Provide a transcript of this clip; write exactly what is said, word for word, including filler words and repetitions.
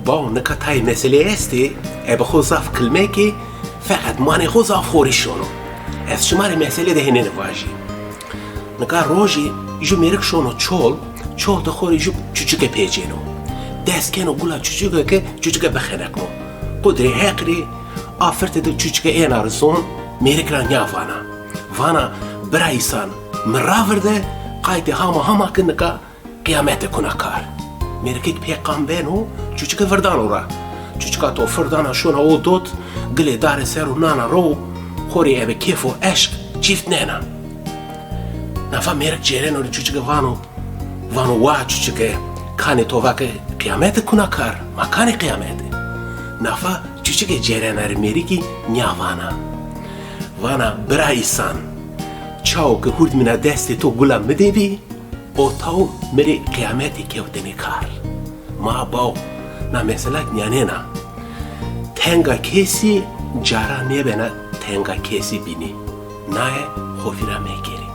Baw, nika tayê meselê estê, ebe xo zaf kilmek ê, feqet manê xo zaf xorî şono. Ez şima rê meselê de hênêne vajî. Nika rojî ju mêrik şono çol, çol de xo rê ju çuçike pêcêno. Dest keno gula çuçike ke çuçike bixeneqno. Qudrê Heq rê a firte de çuçike êna ri zon, mêrik ra nîya vana. Vana, bira îsan, mi ravir de, qaytê hama hama ke nika qiyamete kuna kar. Mêrikêk pê qan beno, çuçike virdano ra. Çuçika to firdana şona o dot, gilê dare ser o nana ro, xo rê ebe kêf û eşq çîft nêna. Nafa mêrik cêreno rê çuçike vano, vano wa çuçike, kanê to va ke qiyamete kuna kar, ma kanê qiyamete. Nafa çuçike cêrena rê mêrikî nîya vana. Vana, bira îsan, çawo ke hurdmîna destê to gula mi de bî, o taw mi rê qiyamete kewtêne kar. Ma baw, na mesela nîyanêna. Tenga kesî cara nêbena tenga kesî bînî. Naye xo vîra mekerê.